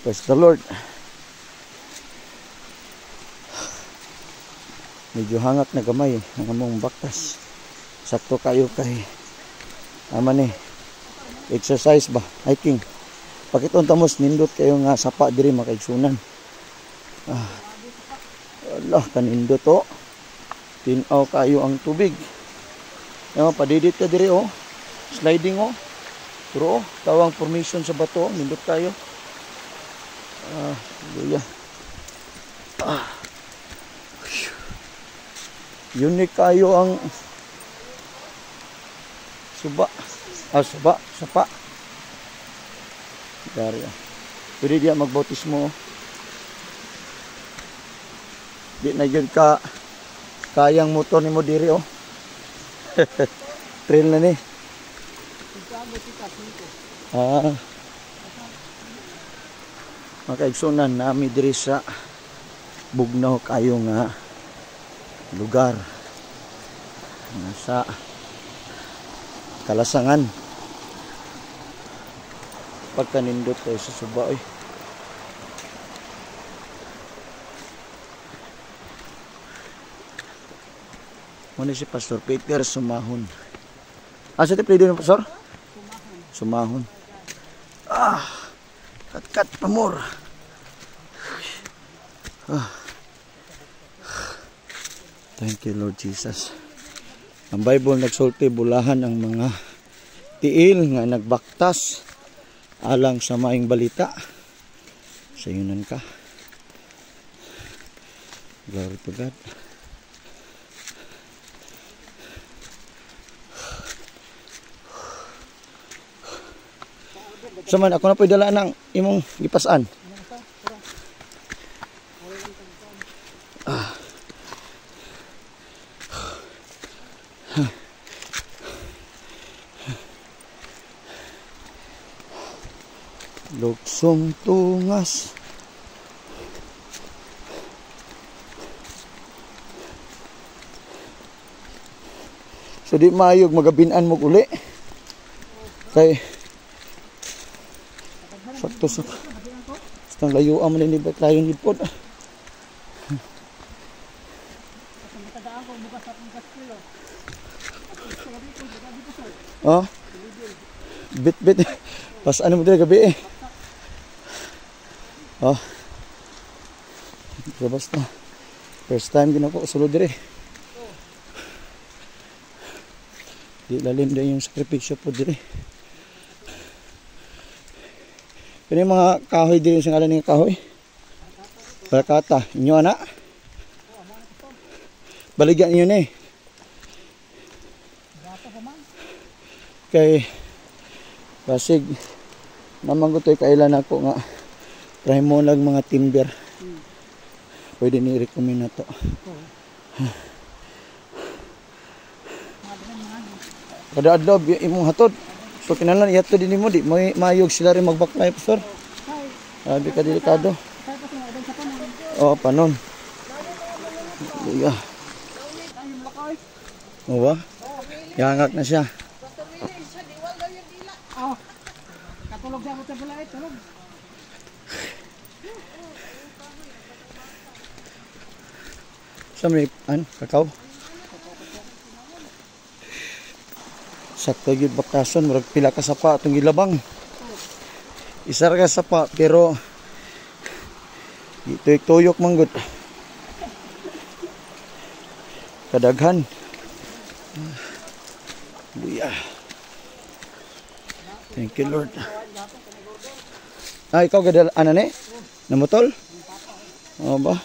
Praise the Lord. Medyo hangak na gamay ang among baktas. Sakto kayo kay ama ni exercise ba, hiking. Pakiton tamos nindot kayo nga sapa diri makaigsunan. Ah. Allah, kanindot to. Tinaw kayo ang tubig. Yo, padidit ka diri oh. Sliding oh. Pero oh, tawang formation sa bato, nindot kayo. Ah, hallelujah. Ah. Unique kayo ang suba. Ah, suba, sapa. Dari ah. Pwede diya magbautismo. Di na gyud ka kayang motor nimo diri oh. Trail na ni. Ah. Makaigsunan nami diri sa bugnaw kayo nga lugar. Nasa Kalasangan. Pagkanindot kayo sa suba oy. Muna si Pastor Peter Sumahon. Ah, sa tipli din, Pastor? Sumahon. Ah, kat-kat pamor. Ah. Thank you, Lord Jesus. Ang Bible nagsulti bulahan ang mga tiil nga nagbaktas alang sa maing balita. Sayunan ka. Glory to God. Saman ako na po'y dala ng imong gipasan. Ah. Luksong tungas. So di maayog magabinan mo uli. Kay sakto sa basta layuan man ni Baclayon gid pod. Oh. Bit bit. Pas ano mo diri gabi eh. Oh. So basta first time din ako sulod diri. Di lalim din yung sakripisyo po diri. Kini mga kahoy diri sa ngalan ng kahoy. Barakata, inyo ana. Baligyan niyo ni. Kay basig naman ko to'y kailan ako nga primo lang mga timber. Pwede ni recommend na to. Kada adlaw imong hatod. So kinahanglan ihatod din nimo di may mayog sila rin magbaklay, Pastor. Sabi ka delikado. Oh, panon. Yeah. Oh, ba? Yangak na siya. Katulog siya sa balay, tulog. Sa may an kakao. Sakto gyud baktason, murag pila ka sapa atong gilabang. Isa ra ka sapa pero tuyok-tuyok man gud. Kadaghan. Hallelujah. Thank you, Lord. Ah, ikaw gadal ana ni? Namutol? O ba?